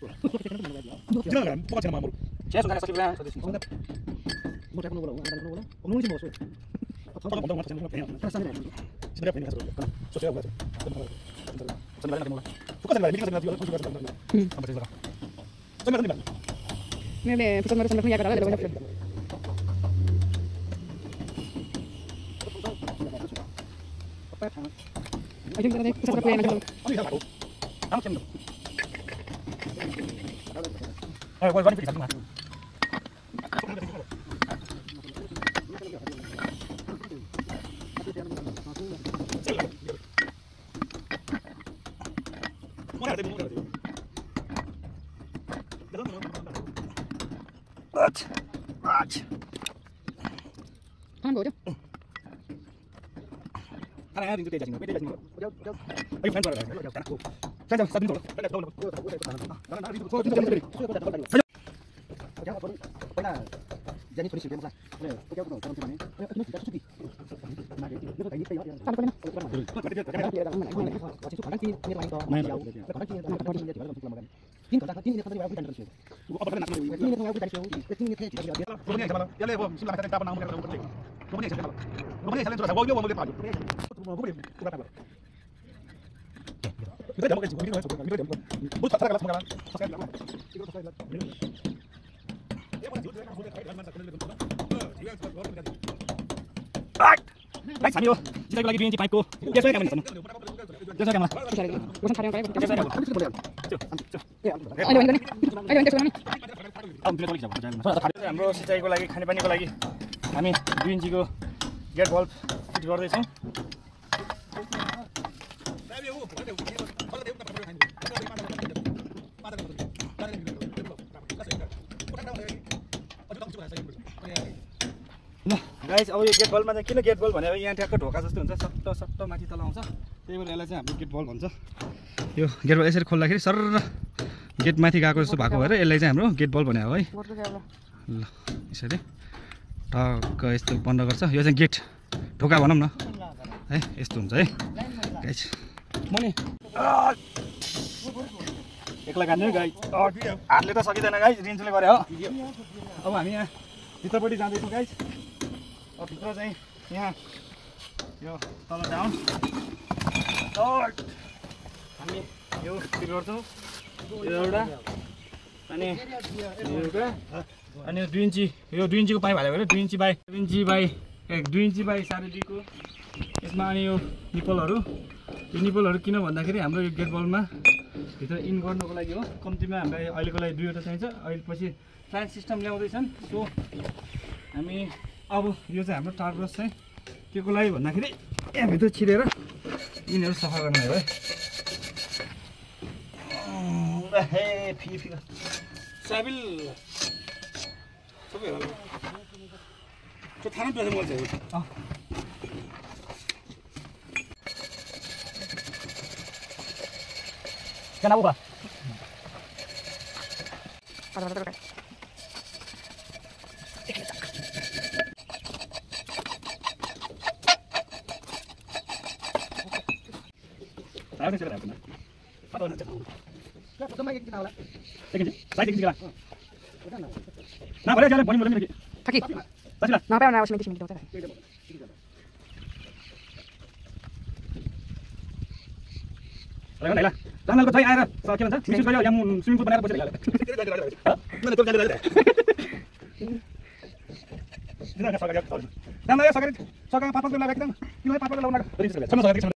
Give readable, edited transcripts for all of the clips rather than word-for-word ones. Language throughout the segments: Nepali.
Jangan, bukan nama malu. Saya sudah kasih bilang. Mau tak nak bola, nak bola. Omong ni semua. Potong potong. Sebenarnya ini kasar. Sosial buat. Sebenarnya nak mula. Bukan sebenarnya ini kasar juga juga. Sampai sekarang. Sebenarnya ni. Ni le, pusat baru sampai punya kerana ada banyak. Ayo kita ni pusat punya macam. Ini apa? Kamu cendol. Ayo, kau balik pergi sana. Kan boleh. Karena ada itu tejasin. Beda tejasin. Ayo fan baru. Saya satu dulu. Jadi polisi dia masak. Kau kau tahu macam mana? Ini tidak suci. Mari kita kita ini kita. Kan boleh. Masih suka kan ini lain toh. Kan ini dia juga untuk makan. Ini kalau ini dia kalau kita terus. Apa nak? Ini kalau kita terus. Ini kita tidak dia. Kemudian sama. Ya le, bom, sila kita tapan namun kita kemudian saya sama. Kemudian saya terus. Wow, yo mau lihat padu. Kemudian kita apa? Kita jamu kan kita jamu. Buat tak kelas mengalan. Baik, sambil kita lagi di pipe ko. Dia saya kamu sana. Dia saya kamu. Bukan karya kayak. Dia saya kamu. Ayo ini. Ayo ini sekarang ni. हाम्रो सिँचाइको लागि खानेपानीको लागि हामी 2 इन्चीको गेट बल्ब फिट गर्दैछौँ। ल गाइस, अब यो गेट बल्बमा चाहिँ किन गेट बल्ब भनेर यहाँ ठ्याक्क ढोका जस्तो हुन्छ, सट्ट सट्ट माथि तल आउँछ, त्यही भएर यसलाई चाहिँ हाम्रो गेट बल्ब भन्छ। यो गेट बल्ब यसरी खोल्दाखेरि सर गेट माथि गएको जस्तो भएको भएर यसलाई चाहिँ हाम्रो गेट बल्ब भने हो है। ल यसरी टक्क यस्तो बन्द गर्छ। यो चाहिँ गेट ढोका भनौँ न है, यस्तो हुन्छ है गाइस। मनी एक्लै काट्ने गाई हातले त सकिँदैन गाइस, रिन्चुले गरे हो। अब हामी यहाँ भित्रपट्टि जाँदैछौँ गाइस। अब भित्र चाहिँ यहाँ यो तल डाउन हामी यो फिट गर्छौँ, यो एउटा अनि एउटा अनि 2 इन्ची, यो 2 इन्चीको पाइप हालेको 2 इन्ची बाई 2 इन्ची बाई 2.5 को यसमा। अनि यो निपलहरू किन भन्दाखेरि हाम्रो यो गेट बल्बमा भित्र इन गर्नको लागि हो। कम्तीमा हामीलाई अहिलेको लागि 2 वटा चाहिन्छ। अहिले पछि फ्यान सिस्टम ल्याउँदैछन्। सो हामी अब यो चाहिँ हाम्रो टार ब्रस चाहिँ के को लागि भन्दाखेरि यहाँभित्र छिरेर यिनीहरू सफा गर्न हो है। साबिल सबै होला त्यो थाहा नै पर्छ मलाई चाहिँ। Kenapa, Pak? Saya sudah benar. Apa nak cakap? Kita mai kita lah. Saya tinggi lah. Nah, boleh jalan, boleh lagi. Kaki. Tadi lah. Kenapa nak awak sini kita? Lagi lah. Jangan lupa saya air. Soal kita nanti swimming pool yang swimming pool benar benar. Mana tu jangan ada. Jangan soal kerja. Jangan ya soal kerja papa tu lagi kita. Ini papa tu lawan nak. Sama soal kerja.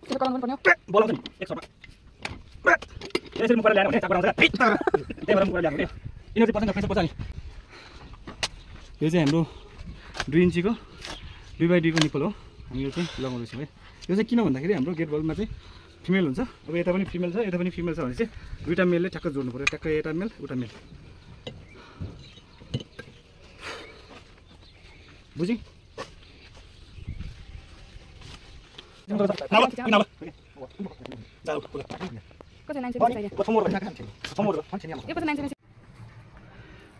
Kita kalau ngomong Bola tu. Ekor. Ini sering muka lihat, tak berang sekali. Ini berang muka lihat. Ini harus pasang pressure ni. यो चाहिँ हाम्रो 2 इन्चीको 2x2 को निपल हो। हामी यो चाहिँ लगाउँदैछौँ है। यो चाहिँ किन भन्दाखेरि हाम्रो गेट बल्बमा चाहिँ फिमेल हुन्छ। अब यता पनि फिमेल छ, यता पनि फिमेल छ भने चाहिँ दुईटा मेलले ठ्याक्क जोड्नु पर्यो। ठ्याक्क एउटा मेल उता मेल। बुझ्यौ?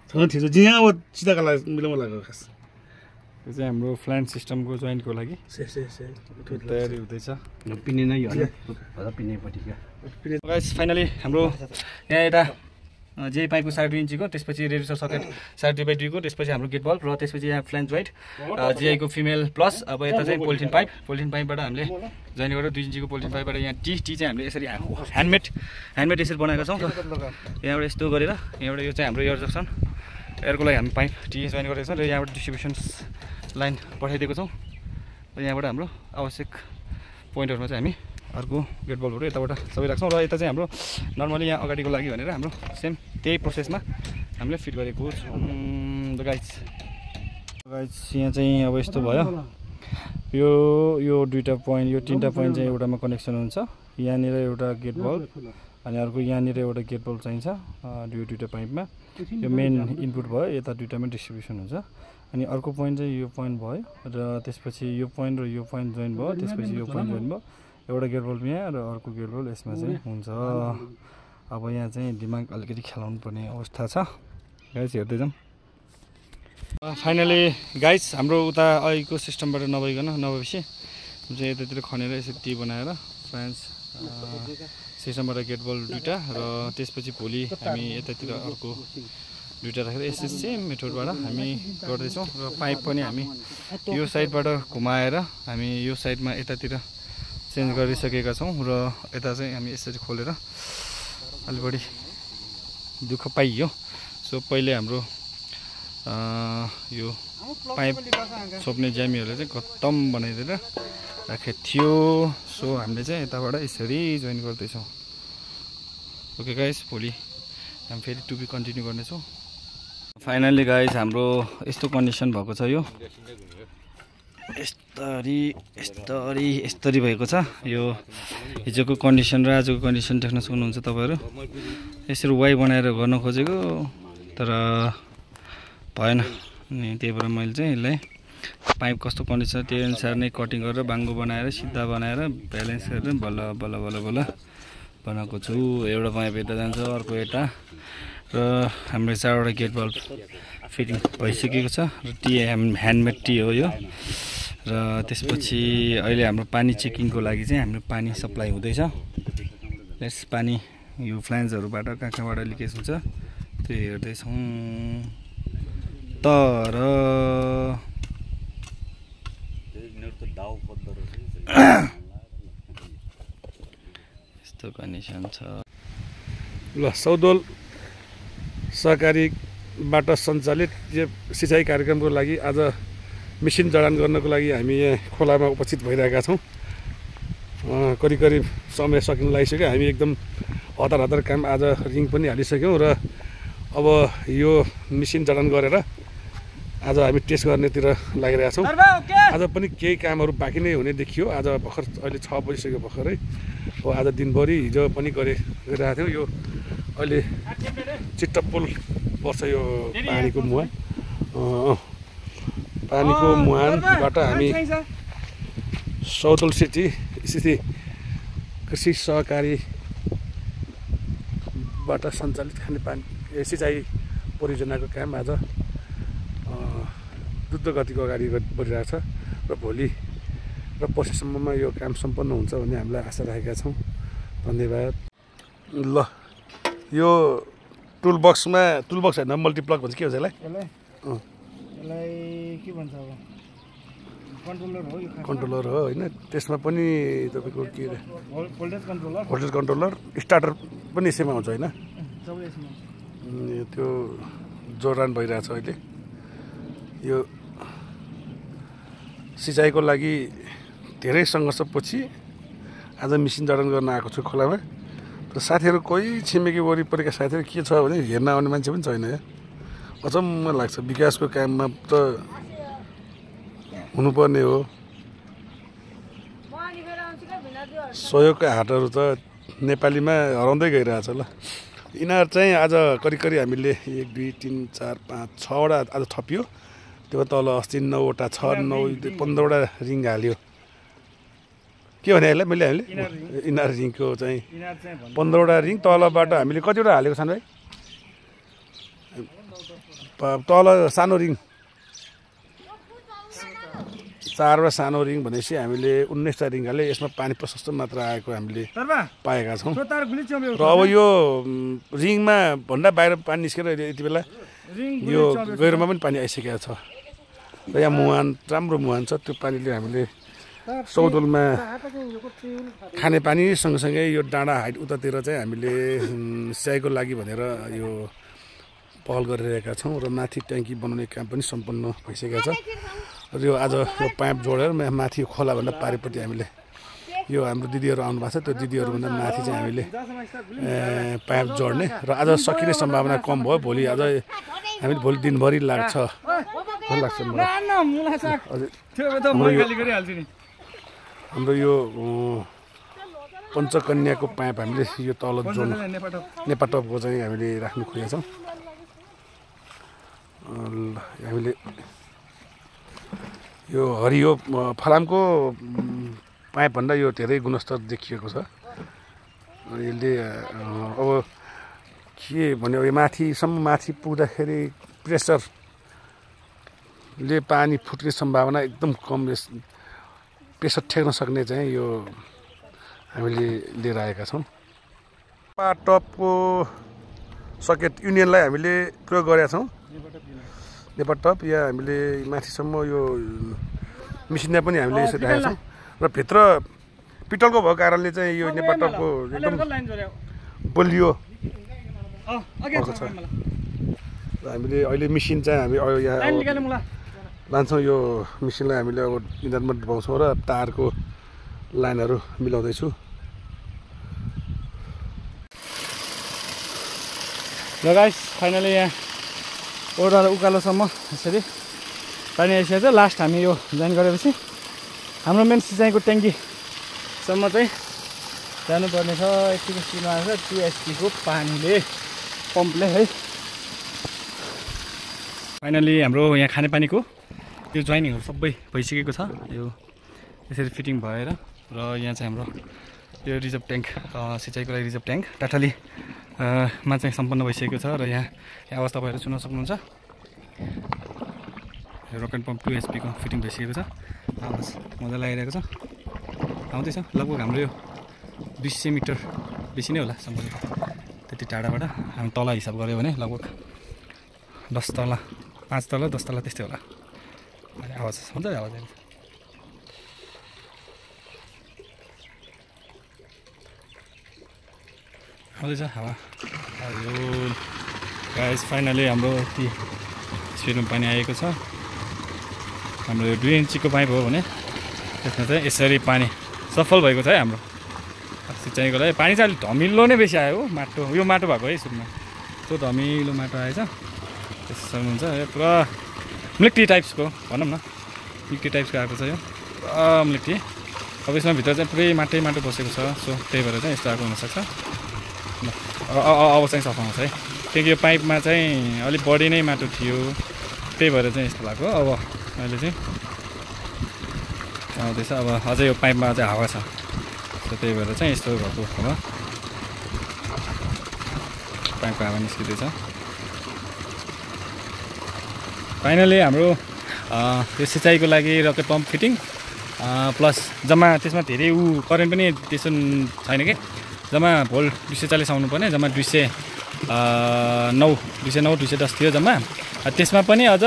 Jangan tisu, jangan awak cita kalau milam lagi kas. यो चाहिँ हाम्रो फ्ल्यान्ट सिस्टमको जोइन्टको लागि तयारी हुँदैछ पिने नै हो पिनेपट्टि क्या गाइस फाइनली हाम्रो यहाँ एउटा जे पाइपको 2.5 इन्चीको त्यसपछि रेडिएटर सकेट 2.5 को त्यसपछि हाम्रो गेट बल्ब र त्यसपछि यहाँ फ्ल्यान्ज जोइन्ट जिआईको फिमेल प्लस अब यता चाहिँ पोलिथिन पाइपबाट हामीले जोइन गरेर 2 इन्चीको पोलिथिन पाइपबाट यहाँ टी चाहिँ हामीले यसरी ह्यान्डमेड यसरी बनाएका छौँ यहाँबाट यस्तो गरेर यहाँबाट यो चाहिँ हाम्रो एयर जक्सन एयरको लागि हामी पाइप टी जोइन गरेको छौँ र यहाँबाट डिस्ट्रिब्युसन लाइन पठाइदिएको छौँ र यहाँबाट हाम्रो आवश्यक पोइन्टहरूमा चाहिँ हामी अर्को गेट बल्बहरू यताबाट सबै राख्छौँ र यता चाहिँ हाम्रो नर्मली यहाँ अगाडिको लागि भनेर हाम्रो सेम त्यही प्रोसेसमा हामीले फिट गरेको छौँ गाइस यहाँ चाहिँ अब यस्तो भयो यो दुईवटा पोइन्ट यो तीनवटा पोइन्ट चाहिँ एउटामा कनेक्सन हुन्छ यहाँनिर एउटा गेट बल्ब अनि अर्को यहाँनिर एउटा गेट बल्ब चाहिन्छ दुईवटा पाइपमा यो मेन इनपुट भयो यता दुईवटामा डिस्ट्रिब्युसन हुन्छ अनि अर्को पोइन्ट चाहिँ यो पोइन्ट भयो र त्यसपछि यो पोइन्ट र यो पोइन्ट जोइन भयो त्यसपछि यो पोइन्ट जोइन भयो एउटा गेट बल्ब यहाँ र अर्को गेट बल्ब यसमा चाहिँ हुन्छ अब यहाँ चाहिँ दिमाग अलिकति खेलाउनु पर्ने अवस्था छ गाइस हेर्दै जाउँ फाइनली गाइस हाम्रो उता अहिलेको सिस्टमबाट नभएपछि चाहिँ यतातिर खनेर यसरी टी बनाएर फ्रान्स सिस्टमबाट गेट बल्ब दुईवटा र त्यसपछि भोलि हामी यतातिर अर्को दुईवटा राखेर यसरी सेम मेथडबाट हामी गर्दैछौँ र पाइप पनि हामी यो साइडबाट घुमाएर हामी यो साइडमा यतातिर चेन्ज गरिसकेका छौँ र यता चाहिँ हामी यसरी खोलेर अलि बढी दुःख पाइयो सो पहिले हाम्रो यो पाइप छोप्ने ज्यामीहरूले चाहिँ खत्तम बनाइदिएर राखेको थियो सो हामीले चाहिँ यताबाट यसरी जोइन गर्दैछौँ ओके गाइस भोलि हामी फेरि टुबी कन्टिन्यू गर्नेछौँ फाइनल्ली गाइस हाम्रो यस्तो कन्डिसन भएको छ यो यस्तरी भएको छ यो हिजोको कन्डिसन र आजको कन्डिसन देख्न सक्नुहुन्छ तपाईँहरू यसरी वाइ बनाएर गर्न खोजेको तर भएन अनि त्यही भएर मैले चाहिँ यसलाई पाइप कस्तो कन्डिसन त्यही अनुसार नै कटिङ गरेर बाङ्गो बनाएर सिधा बनाएर ब्यालेन्स गरेर बल्ल बनाएको छु एउटा पाइप यता जान्छ अर्को यता र हाम्रो 4वटा गेट बल्ब फिटिङ भइसकेको छ र टी ह्यान्डमेड टी हो यो र त्यसपछि अहिले हाम्रो पानी चेकिङको लागि चाहिँ हाम्रो पानी सप्लाई हुँदैछ यस पानी यो फ्ल्यान्जहरूबाट कहाँबाट लिकेज हुन्छ त्यो हेर्दैछौँ तर यस्तो कन्डिसन छ ल सौदोल सहकारीबाट सञ्चालित यो सिँचाइ कार्यक्रमको लागि आज मेसिन जडान गर्नको लागि हामी यहाँ खोलामा उपस्थित भइरहेका छौँ करिब समय सकिन लागिसक्यो हामी एकदम हतार काम आज रिङ पनि हालिसक्यौँ र अब यो मेसिन जडान गरेर आज हामी टेस्ट गर्नेतिर लागिरहेका छौँ आज पनि केही कामहरू बाँकी नै हुने देखियो आज भर्खर अहिले 6 बजिसक्यो भर्खरै हो आज दिनभरि हिजो पनि गरिरहेको थियौँ यो अहिले चिट्टपुल पर्छ यो पानीको मुहानबाट हामी सौदोल सिटी स्थित कृषि सहकारीबाट सञ्चालित खानेपानी सिँचाइ परियोजनाको काम आज द्रुत गतिको अगाडि बढिरहेको छ र भोलि र पर्सिसम्ममा यो काम सम्पन्न हुन्छ भन्ने हामीलाई आशा राखेका छौँ धन्यवाद ल यो टुलबक्स होइन मल्टिप्लग भन्छ के हो यसलाई के भन्छ अब कन्ट्रोलर हो होइन त्यसमा पनि तपाईँको के अरे भोल्टेज कन्ट्रोलर स्टार्टर पनि यसैमा हुन्छ होइन त्यो जोडान भइरहेछ अहिले यो सिँचाइको लागि धेरै सङ्घर्षपछि आज मेसिन जडान गर्न आएको छु खोलामा र साथीहरू कोही छिमेकी वरिपरिका साथीहरू के छ भने हेर्न आउने मान्छे पनि छैन यहाँ अचम्म लाग्छ विकासको काममा त हुनुपर्ने हो सहयोगका हातहरू त नेपालीमा हराउँदै गइरहेछ ल यिनीहरू चाहिँ आज करिब हामीले 1 2 3 4 5 6वटा आज थपियो त्यो तल अस्ति 9वटा 6 9 15वटा रिङ हाल्यो के भने यसलाई मैले इनार रिङको चाहिँ 15वटा रिङ तलबाट हामीले कतिवटा हालेको छन् भाइ तल सानो रिङ 4वटा सानो रिङ भनेपछि हामीले 19टा रिङले यसमा पानी प्रशस्त मात्रा आएको हामीले पाएका छौँ र अब यो रिङमा भन्दा बाहिर पानी निस्केर यति बेला यो गहिरोमा पनि पानी आइसकेको छ र यहाँ मुहान राम्रो मुहान छ त्यो पानीले हामीले सौदुलमा खाने पानी सँगसँगै यो डाँडा हाइट उतातिर चाहिँ हामीले सिँचाइको लागि भनेर यो पहल गरिरहेका छौँ र माथि ट्याङ्की बनाउने काम पनि सम्पन्न भइसकेको छ र यो आज यो पाइप जोडेर माथि खोलाभन्दा पारिपट्टि हामीले यो हाम्रो दिदीहरू आउनु भएको छ त्यो दिदीहरूभन्दा माथि चाहिँ हामीले पाइप जोड्ने र आज सकिने सम्भावना कम भयो भोलि आज हामीले भोलि दिनभरि लाग्छ हाम्रो यो पञ्चकन्याको पाइप हामीले यो तल जोड्नु नेपाटपको चाहिँ हामीले राख्नु खोजेका छौँ हामीले यो हरियो फलामको पाइपभन्दा यो धेरै गुणस्तर देखिएको छ यसले अब के भन्यो यो माथि पुग्दाखेरि प्रेसरले पानी फुट्ने सम्भावना एकदम कम प्रेसर ठेक्न सक्ने चाहिँ यो हामीले लिएर आएका छौँ टपको सकेट युनियनलाई हामीले प्रयोग गरेका छौँ नेपाल टप या हामीले माथिसम्म यो मिसिनलाई पनि हामीले यसरी राखेका छौँ र भित्र पितलको भएको कारणले चाहिँ यो नेपाल टपको एकदम बलियो भएको छ र हामीले अहिले मिसिन चाहिँ हामी यहाँ लान्छौँ यो मिसिनलाई हामीले अब इन्धनमा डुबाउँछौँ र तारको लाइनहरू मिलाउँदैछु ल गाइस फाइनली यहाँ उकालोसम्म यसरी पानी आइसकेको छ लास्ट हामी यो जोइन गरेपछि हाम्रो मेन सिँचाइको ट्याङ्कीसम्म चाहिँ जानुपर्ने छ यतिको स्पिडमा आएको छ 2 HP को पानीले पम्पले है फाइनली हाम्रो यहाँ खानेपानीको यो जोइनिङहरू सबै भइसकेको छ यो यसरी फिटिङ भएर र यहाँ चाहिँ हाम्रो यो रिजर्भ ट्याङ्क सिँचाइको लागि रिजर्भ ट्याङ्क टाटाली मा चाहिँ सम्पन्न भइसकेको छ र यहाँ अवस्था भएर चुन्न सक्नुहुन्छ रकेट पम्प 2 HP को फिटिङ भइसकेको छ मजा लागिरहेको छ आउँदैछ लगभग हाम्रो यो 200 मिटर बेसी नै होला सम्पन्न त्यति टाढाबाट हामी तल हिसाब गऱ्यो भने लगभग 10 तला 5 तला 10 तला त्यस्तै होला आवाज हुन्छ आवाज आउँदैछ हावा यो गाइस फाइनली हाम्रो यति स्पिडमा पानी आएको छ हाम्रो यो 2 इन्चीको पाइप हो भने त्यसमा चाहिँ यसरी पानी सफल भएको छ है हाम्रो सिँचाइको लागि पानी चाहिँ अलिक धमिलो नै बेसी आयो माटो यो माटो भएको है सुरुमा त्यो धमिलो माटो आएछ त्यसो सक्नुहुन्छ यो पुरा मिल्की टाइप्सको भनौँ न मिल्की टाइप्सको आएको छ यो पुरा मिल्की अब यसमा भित्र चाहिँ पुरै माटो बसेको छ सो त्यही भएर चाहिँ यस्तो आएको हुनसक्छ अब चाहिँ सफा हुन्छ है किनकि यो पाइपमा चाहिँ अलिक बढी नै माटो थियो त्यही भएर चाहिँ यस्तो भएको अब अहिले चाहिँ आउँदैछ अब अझै यो पाइपमा अझै हावा छ सो त्यही भएर चाहिँ यस्तो भएको हो पाइपको हावा निस्किँदैछ फाइनली हाम्रो यो सिँचाइको लागि रकेट पम्प फिटिङ प्लस जम्मा त्यसमा धेरै करेन्ट पनि त्यसो छैन कि जम्मा भोल्ट 240 आउनुपर्ने जम्मा 210 थियो जम्मा त्यसमा पनि अझ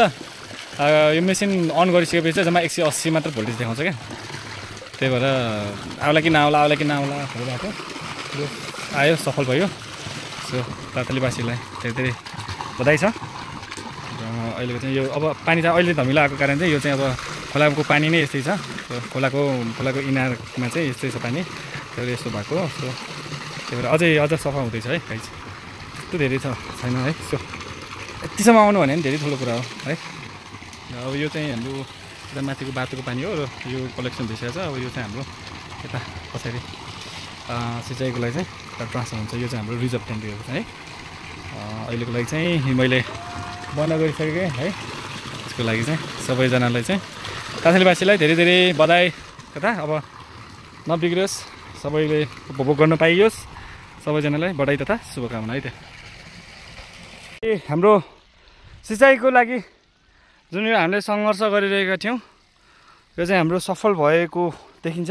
यो मेसिन अन गरिसकेपछि चाहिँ जम्मा 180 मात्र भोल्टेज देखाउँछ क्या त्यही भएर आउला कि नआउला भएको यो आयो सफल भयो सो तातलीवासीलाई धेरै धेरै बधाई छ अहिलेको चाहिँ यो अब पानी चाहिँ अहिले धमिलो आएको कारण चाहिँ यो चाहिँ अब खोलाको पानी नै यस्तै छ खोलाको इनारमा चाहिँ यस्तै छ पानी त्यही यस्तो भएको सो त्यही भएर अझ सफा हुँदैछ है गाइस त्यस्तो धेरै छैन है सो यतिसम्म आउनु भने पनि धेरै ठुलो कुरा हो है अब यो चाहिँ हाम्रो यता माथिको बाटोको पानी हो र यो कलेक्सन भइसकेको छ अब यो चाहिँ हाम्रो यता पछाडि सिँचाइको लागि चाहिँ ट्रान्सफर हुन्छ यो चाहिँ हाम्रो रिजर्भ ट्याङ्कीहरू है अहिलेको लागि चाहिँ मैले बन्द गरिसकेँ है यसको लागि चाहिँ सबैजनालाई चाहिँ काठमाडौँवासीलाई धेरै धेरै बधाई तथा अब नबिग्रियोस् सबैले उपभोग गर्न पाइयोस् सबैजनालाई बधाई तथा शुभकामना है त हाम्रो सिँचाइको लागि जुन यो हामीले सङ्घर्ष गरिरहेका थियौँ यो चाहिँ हाम्रो सफल भएको देखिन्छ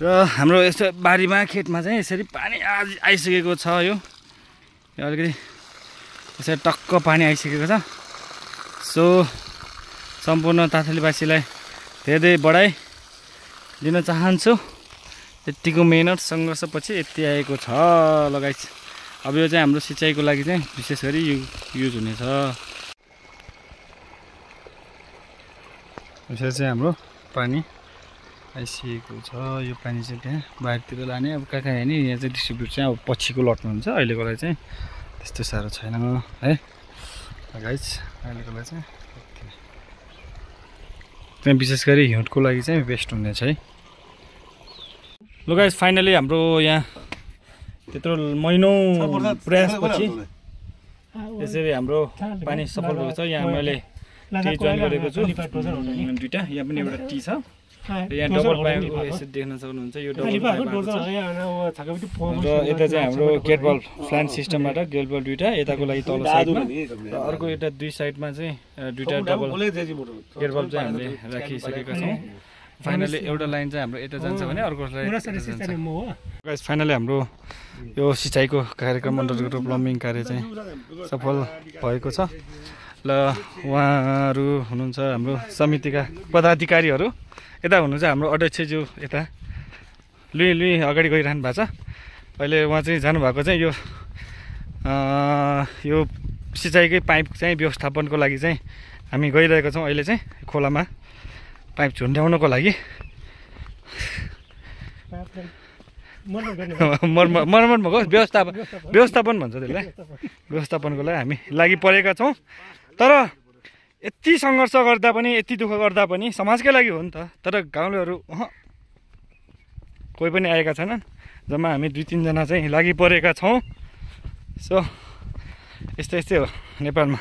र हाम्रो यस्तो बारीमा खेतमा चाहिँ यसरी पानी आइसकेको छ। यो अलिकति यसरी टक्क पानी आइसकेको छ। सो सम्पूर्ण ताथलीवासीलाई धेरै बढाइ दिन चाहन्छु। यतिको मेहनत सङ्घर्षपछि यति आएको छ लगाइछ। अब यो चाहिँ हाम्रो सिँचाइको लागि चाहिँ विशेष गरी युज हुनेछ। यसरी चाहिँ हाम्रो पानी आइसकेको छ। यो पानी चाहिँ त्यहाँ बाहिरतिर लाने, अब कहाँ कहाँ हेर्ने, यहाँ चाहिँ डिस्ट्रिब्युट चाहिँ अब पछिको लटमा हुन्छ। अहिलेको लागि चाहिँ त्यस्तो साह्रो छैन है गाइस। अहिलेको लागि चाहिँ त्यहाँ विशेष गरी हिउँदको लागि चाहिँ बेस्ट हुनेछ है। ल गाइस फाइनली हाम्रो यहाँ त्यत्रो महिनौँ प्रयासपछि यसरी हाम्रो पानी सफल भएको छ। यहाँ मैले टी जोइन गरेको छु दुईवटा। यहाँ पनि एउटा टी छ। यहाँ डबल पाइप यसरी देख्न सक्नुहुन्छ। यो डबल पाइप र यता चाहिँ हाम्रो get bulb plant सिस्टमबाट get bulb दुईवटा यताको लागि तल साइडमा र अर्को एउटा दुई साइडमा चाहिँ दुईवटा डबल गेट बल्ब चाहिँ हामीले राखिसकेका छौँ। फाइनली एउटा लाइन चाहिँ हाम्रो यता जान्छ भने अर्को लाइन। फाइनली हाम्रो यो सिँचाइको कार्यक्रम अन्तर्गत प्लम्बिङ कार्य चाहिँ सफल भएको छ। ल उहाँहरू हुनुहुन्छ हाम्रो समितिका पदाधिकारीहरू। यता हुनुहुन्छ हाम्रो अध्यक्षज्यू, यता लुई अगाडि गइरहनु भएको छ। अहिले उहाँ चाहिँ जानुभएको चाहिँ यो सिँचाइकै पाइप चाहिँ व्यवस्थापनको लागि चाहिँ हामी गइरहेको छौँ। अहिले चाहिँ खोलामा पाइप झुन्ड्याउनको लागि मर्मत भएको व्यवस्थापन भन्छ त्यसलाई। व्यवस्थापनको लागि हामी लागि परेका छौँ। तर यति सङ्घर्ष गर्दा पनि, यति दुःख गर्दा पनि समाजकै लागि हो नि त। तर गाउँलेहरू कोही पनि आएका छैनन्। जम्मा हामी 2-3 जना चाहिँ लागि परेका छौँ। सो यस्तै हो नेपालमा।